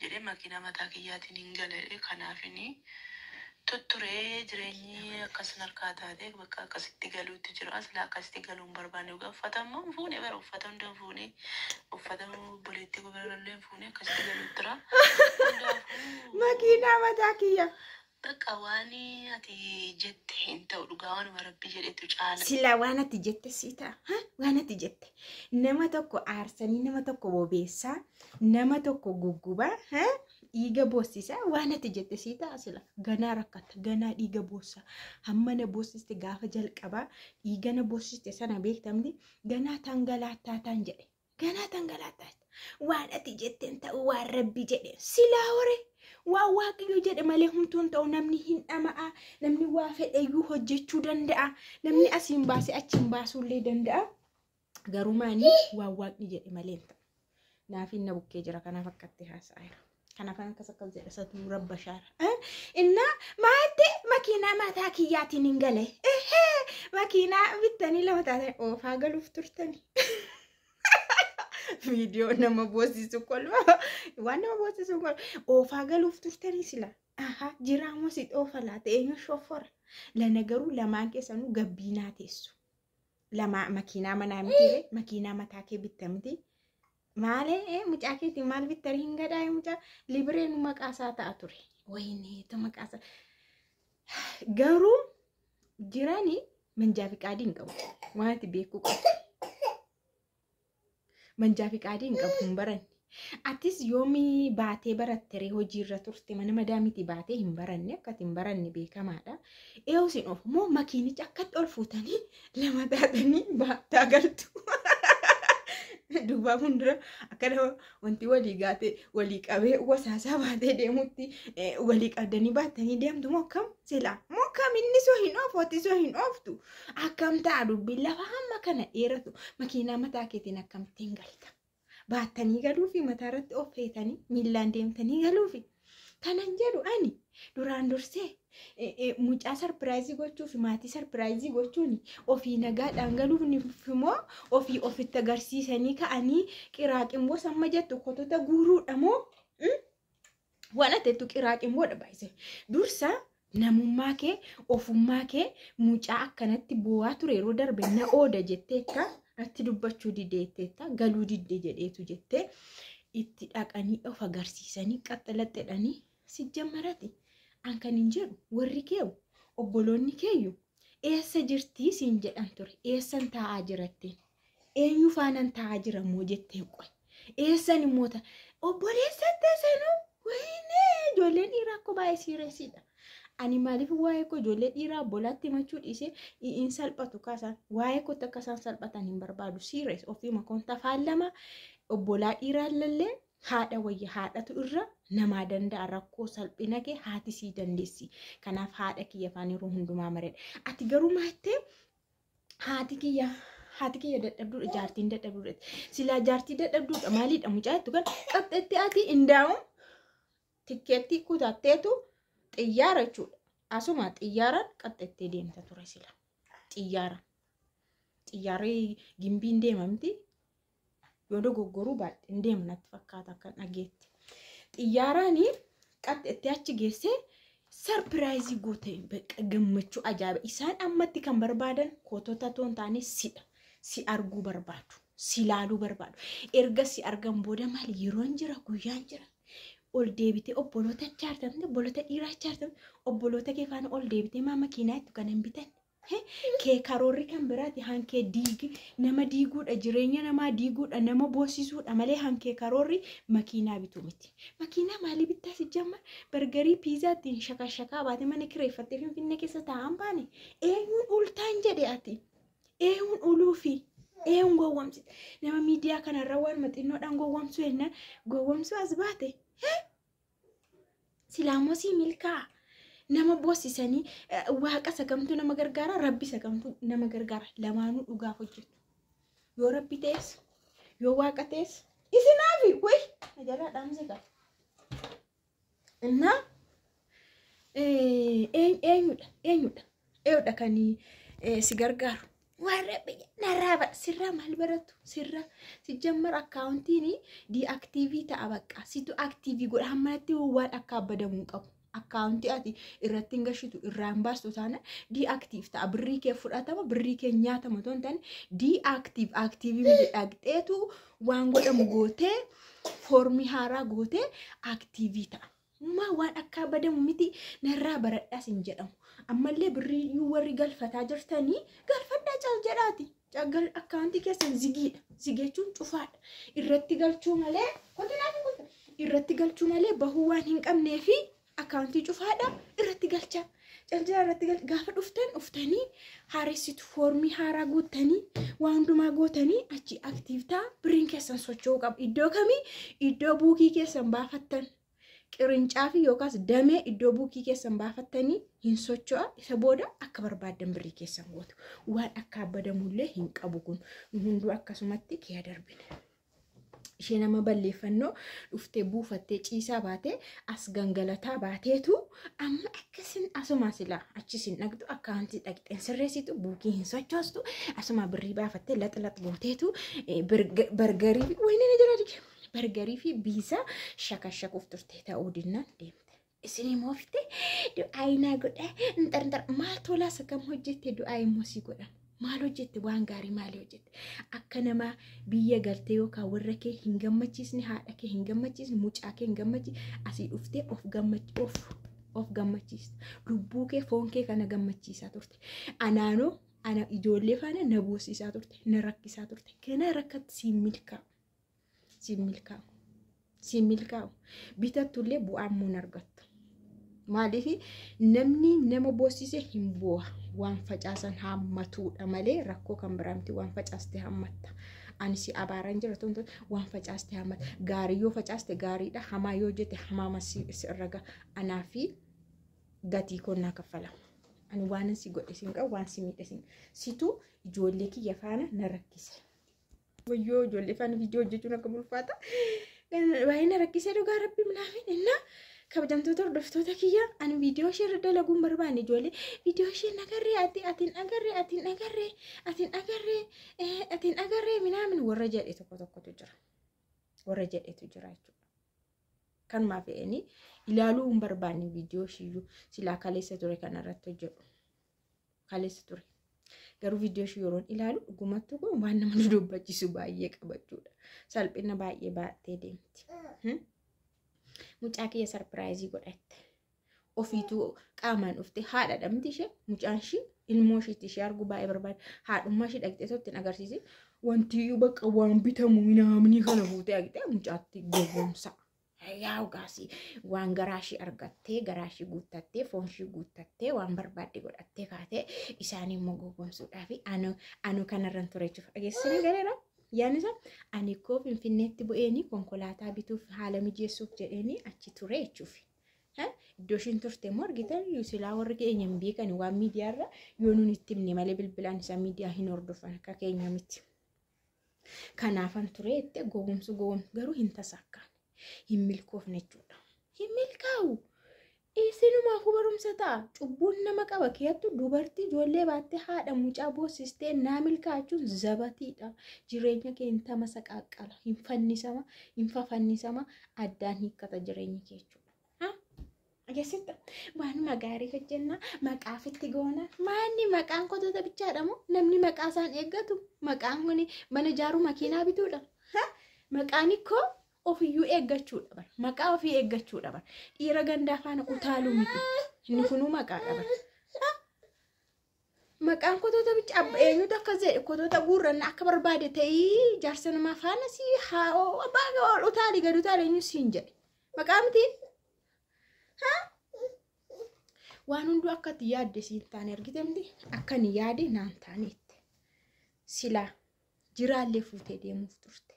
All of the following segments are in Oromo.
Jedhee makiinaa mataa kiyyaatiin hin galee kanaafini tutturee jireenyi akkas harkaa taate bakka akkasitti galuutti jira. Silaa akkasitti galuu hin barbaanne dhugaa uffata immoo hin fuune bara uffata hunda hin fuune uffata obboleettii koo bira illee hin fuune akkasitti galuutti jira. Hundaafuu Makiinaa mataa kiyya. Bakka waan ati jette hin ta'u dhugaa waanuma rabbi jedhetu caala. Silaa waan ati jette sii ta'a. Ha? Waan ati jette. Nama tokko aarsanii nama tokko bobeessaa, nama tokko guggubaa, ha? Dhiiga boossisaa waan ati jette sii ta'a sila. Ganaa rakkatta, ganaa dhiiga boossaa. Hamma na boossiste gaafa jalqabaa dhiiga na boossiste sana beektamti ganaa tangalaattaa taan jedhe. Ganaa tangalaattaa. Waan ati jette hin ta'u waan rabbi jedhe. Silaa hore waan waaqayyo jedhe malee humtuun ta'u namni hin dhama'a. Namni waa fedheyyuu hojjechuu danda'a. Namni asiin baasee achiin baasuullee danda'a. Garuu maanii waan waaqni jedhe malee hin ta'u. Naaf inni bukkee jira kanaaf akkatti haasa'aa jira. Kanaaf akkas akkas jedha satuu rabba shaara. Innaa maatti makiinaa mataa kiyyaatiin hin gale. Makiinaa bittanii lama taatanii oofaa galuuf turtanii. Viidiyoo nama boosisu kolfa. Waan nama boosisu kolfa. Oofaa galuuf turtanii sila. Aha, jiraamoo si oofa laata eenyu shoffora. Lana garuu lamaan keessanuu gabbiinaa teessu. Lama makiinaa manaa miti makiinaa mataa kee bitta miti. Maalee mucaa keetiin maal bittanii hin gadhaa mucaa libireen maqaa isaa ta'a ture. Wayinee maqaa isaa. Garuu jirani manjaa fi qaadii hin qabu. Waan ati beekuu qabdu. Manjaa fi qaadii hin qabu hin baranne. Atis yoomii baatee barattere hojiirra turte mana madaamitii baatee hin baranne akka ati hin baranne beekamaadha. Eeyyuu isin oofu moo makiinicha akkatti ol fuutanii lama taatanii baattaa galtu. Duubaa fuuldura akka nama wanti walii gaatee walii qabee wasaasaa baatee deemutti walii qabdanii baattanii deemtu moo akkam silaa moo akkam inni soo hin oofu ati soo hin ooftu akkam ta'a dubbiin lafa hamma kana dheeratu makiinaa mataa keetiin akkamittiin galta. Baattanii galuufi mataa irratti of feetanii miillaan deemtanii galuufi. Kanan jedhu ani duraan dursee mucaa surprise gochuuf maatii surprise gochuun ofii nagaadhaan galuuf immoo ofii ofitti agarsiisanii ka'anii qiraaqimmoo samma jettu kotota guuruudha moo waan ati jettu qiraaqimmoodha baay'isee. Dursa namummaa kee ofummaa kee mucaa akkanatti boo'aa ture yeroo darbe na ooda jetteetta natti dubbachuu dideetteetta galuu didde jedheetu jettee itti dhaqanii of agarsiisanii qaxxalaxxedhanii si jammarati. An kan hin jedhu warri keewu obboloonni keeyyu eessa jirtii siin jedhan ture eessan taa'aa jiratteen eenyu faanan taa'aa jira moo jetteen qoy eessan immoo obboleessa teessanuu wayinee ijoolleen dhiiraa akkoo baay'ee siireesiidha. Ani maaliif waa'ee koo ijoollee dhiiraa obbolaatti himachuu dhiisee hin salphatu kaasaan waa'ee kootti akka isaan salphatan hin barbaadu siirees ofiima koonta faallama obbolaa dhiiraa lallee haadha wayya haadhatu irra namaa danda'a rakkoo salphina kee haati sii dandeessi. Kanaaf haadha kiyya afaan yeroo hundumaa mareedha. Ati garuu maattee haati kiyya dadhabduudha jaartiin dadhabduudha. Silaa jaartii dadhabduudha maaliidha mucaa jettu kan qabxetti ati indaa'u tikkeettii kutatteetu xiyyaara jechuudha. Asuma xiyyaaraan qaxxettee deemta ture sila. Xiyyaara. Xiyyaarri gimbiin deemamti. Yoo dogoggoruu baadhe hin deemu natti fakkaata akka dhageetti. Xiyyaaraan qaxxettee achi geessee surprise goote bakka gammachuu ajaa'iba. Isaan ammatti kan barbaadan kootota otoo hin taane sidha. Si arguu barbaadu. Si laaluu barbaadu. Erga si argan booda maali yeroon jira guyyaan jira. Ol deebitee obboloota jaartamte obboloota dhiiraa jaartamte obboloota kee faana ol deebitee maa makiinaa itti kan hin bitanne. Kee karoorri kan biraati hankee diigi nama diiguudha jireenya namaa diiguudha nama boosisuudha malee hankee karoorri makiinaa bituu miti. Makiinaa maalii bittaa si jamma bargarii piizaa ittiin shakashakaa baatee mana kireeffattee Finfinnee keessa taa'an baane eenyuun ultaan jedhe ati eenyuun uluufi eenyuun gowwamsite nama miidiyaa kanarra waan maxinnoodhaan gowwamsuu jennaan gowwamsuu as baate silaamoo sii milkaa'a. Nama boosisanii waaqa sagamtuu nama gargaara rabbi sagamtuu nama gargaara lamaanuu dhugaaf hojjetu. Yoo rabbi ta'es yoo waaqa ta'es isinaafi wayi na jalaa dhaamse qaba. Innaa eenyudha eenyudha eenyudha kan si gargaaru. Warra biyya narraa bara sirraa maal baratu sirraa si jammar akkaawuntiin diiaktiivii ta'a bakka situ aktiivii godha hammanatti waan akka abbadamuu hin qabu. Akkaawuntii ati irratti hin gashitu irraa hin baastu taana diiaktiiv ta'a birrii kee fudhatama birrii kee nyaatama otoo hin taane diiaktiiv aktiivii miti dhaqxeetu waan godhamu gootee foormii haaraa gootee aktiivii ta'a. Maa waan akka badamu miti narraa baradhaas hin jedhamu. Ammallee birrii warri galfataa jirtanii galfadhaa cal jedhaati. Gal akkaawuntii keessan zigiidha. Zigii jechuun cufaadha. Irratti galchuu malee irratti galchuu malee bahuu waan hin qabnee fi akkaawuntii cufaadha irratti galchaa. Cal jedhaa irratti galcha gaafa dhuftan dhuftanii haaressitu foormii haaraa guuttanii waan hundumaa gootanii achi aktiiv ta'a birriin keessan socho'uu qaba. Iddoo kamii iddoo buukii keessan baafattan. Qirincaafi yookaas damee iddoo buukii keessan baafattanii hin socho'a. Isa booda akka barbaaddan birrii keessan gootu. Waan akka abbadamullee hin qabu kun. Nu hunduu akkasumatti kee darbine. Ishee nama balleeffannoo dhuftee buufattee ciisaa baatee as gangalataa baateetu amma akkasin asuma silaa achisin dhaqxu akkaawuntii dhaqxeen sirreessitu buukii hin sochoostu asuma birrii baafattee lax lax gooteetu bargarii fi wayinii ni jira dige. Bargarii fi biisaa shakashakuuf turte ta'uu dinnaan deemte. Isin immoo fite du'aa naa godha intar maal tolaas akkam hojjette du'aa immoo si godhan. Maal hojjette waan gaarii maalii hojjette akka nama biyya galtee yookaan warra kee hin gammachiisne haadha kee hin gammachiisne mucaa kee hin gammachiisne asii dhuftee of of gammachiista. Lubbuu kee foon kee kana gammachiisaa turte. Anaanoo ana ijoollee faana na boosisaa turte na rakkisaa turte. Kana rakkatti siin milkaa'u. Siin milkaa'u. Siin milkaa'u. Bitattullee bu'aa immoo hin argattu. Maaliif namni nama boosise hin boo'a. Waan facaasan hammatuudha malee rakkoo kan biraa miti waan facaaste hammatta. Ani si abaaraan jira tun waan facaaste hammatta. Gaarii yoo facaaste gaariidha. Hamaa yoo jette hamaa si irra gaha. Anaa fi gatii koo naa kaffalama. Ani waan si godhe siin qabu waan si miidhe siin situ ijoollee kiyya faana na rakkise. Wayyoo ijoollee faana viidiyoo hojjechuun akka ulfaata. Baay'ee na rakkisee dhugaa rabbi minaamin innaa kabajamtoota hordoftoota kiyya ani viidiyoo ishee irra dalaguun barbaanne ijoollee viidiyoo ishee nagarree ati atiin agarree atiin agarree atiin agarree atiin agarree minaamin warra jedhe tokko tokkotu jira. Warra jedhetu jira jechuudha. Kanumaa fe'anii ilaaluu hin barbaanne viidiyoo ishiiyyuu silaa kaleessa ture kanarratti hojjedhu. Kaleessa ture. Garuu viidiyoo ishii yeroon ilaalu dhugumattuu kun waan nama dudubbachiisu baay'ee qabachuudha. Salphina baay'ee baattee deemti. Mucaa kiyya sarpiraayizii godhatte. Ofiituu qaamaan dhufte haadha dhamti ishee mucaan ishii ilmoo ishiitti ishee arguu baay'ee barbaada. Haadhummaa ishee dhaqxee osoo ittiin agarsiisi. Wanti iyyuu bakka waan bitamu minaamni kana fuutee dhaqxee mucaatti gowwoomsa. Yaa gaasii waan garaa ishee argattee garaa ishee guuttattee foon ishee guuttattee waan barbaadde godhattee kaatee isaan immoo gowwoomsuudhaaf anu kanarran ture jechuudha. Dhageessanii galeera. Yaani isaa ani koo Finfinneetti bu'eeni konkolaataa bituuf haala mijeessuuf jedheeni achi ture jechuuf. Iddoo ishiin turte immoo argitan silaa warri keenya hin beekan waan miidiyaarra yoo nuun itti himne malee bilbilaan isaa miidiyaa hin hordofan akka keenya miti. Kanaafan ture jettee gowwoomsu gowwoomsu garuu hin tasaakkaan hin milkoofne jechuudha. Hin milkaa'u. Isinumaafuu barumsa ta'a. Cubbuun nama qaba. Keettu dubartii ijoollee baattee haadha mucaa boossistee naa milkaachuun zabatiidha. Jireenya kee hin tamasa qaaqqala. Hin fannisama, hin fafannisama, addaan hiikkata jireenyi kee jechuudha. Agarsiifta. Waanuma gaarii hojjenna. Maqaaf itti goona. Maanni maqaan kotoota bichaadha moo? Namni maqaa isaan eeggatu. Maqaan kun mana ijaaruu makiinaa bituudha. Maqaan ikkoo ofiyyuu eeggachuudha bara. Maqaa ofii eeggachuudha bara. Dhiira gandaa faana utaaluu miti. Inni kunuu maqaadha bara. Maqaan kotoota bicha eenyutu akkas jedhe kotoota guurranna akka barbaade ta'ii jaarsa namaa faana si haa abbaa ol utaali gad utaali eenyu siin jedhe. Maqaa miti. Waan hunduu akka ati yaadde siin taane argite miti akka ani yaade naan taaneette. Silaa jiraallee fuutee deemuuf turte.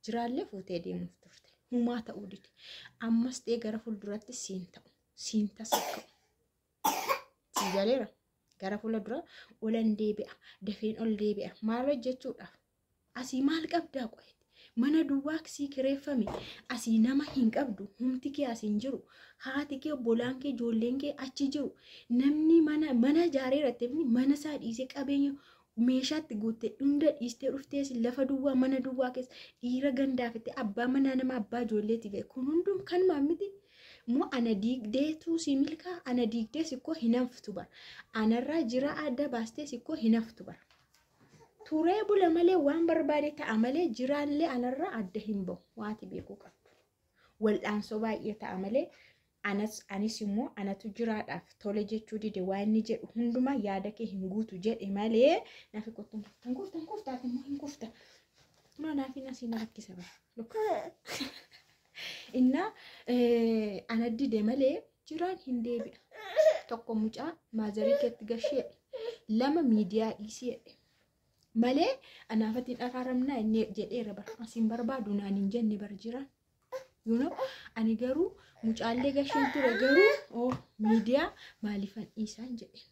Jiraallee fuutee deemuuf turte. Humaa ta'uu dide. Ammas ta'ee gara fuulduratti siin ta'u. Siin tasakka'u. Sii galeera. Gara fuula dura olan deebi'a. Dafeen ol deebi'a. Maal hojjechuudhaaf? Asii maal qabdaa qo'eeti? Mana duwwaa sii kireeffame. Asii nama hin qabdu. Humti kee asii hin jiru. Haati kee, obbolaan kee, ijoolleen kee achi jiru. Namni mana mana ijaareera jettee mana isaa dhiisee qabeenya Meeshaatti guuttee hunda dhiistee dhuftee lafa duwwaa, mana duwwaa keessa dhiira gandaafattee, abbaa manaa nama abbaa ijoolleetti ga'e. Kun hundum kanumaan miti. Moo ana diigdeetu si milkaa? Ana diigdee sikkoo hin haftu bara. Anarraa jira adda baastee sikkoo hin haftu bara. Turee bula malee, waan barbaade ta'a malee, jiraallee anarraa adda hin bahu. Waati beekuu qabdu. Wal'aansoo baay'ee ta'a malee, anas anis immoo anatu jiraadhaaf tole jechuu dide. Waan inni jedhu hundumaa yaada kee hin guutu jedhe malee naafi kottu hin kufta, hin kufta, immoo hin kufta. No, naafi nasii na rakkisa bara. Innaa ana dide malee jiraan hin deebi'a. Tokko, mucaa maazarii keetti gashee, lama, miidiyaa dhiisii malee anaafatiin araaramnaa inni jedheera bara. Asiin barbaadu naan hin jenne bara jiraan. Ani garuu mucaallee gasheen ture, garuu oh miidiyaa maaliifan dhiisaan jedhe.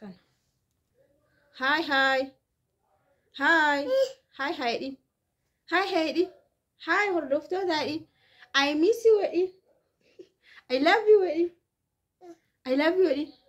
Kana. Hi hi. Hi. Hi hi jedhin. Hi hi jedhin. Hi hordoftoota jedhin. I miss you jedhin. I love you jedhin. I love you jedhin.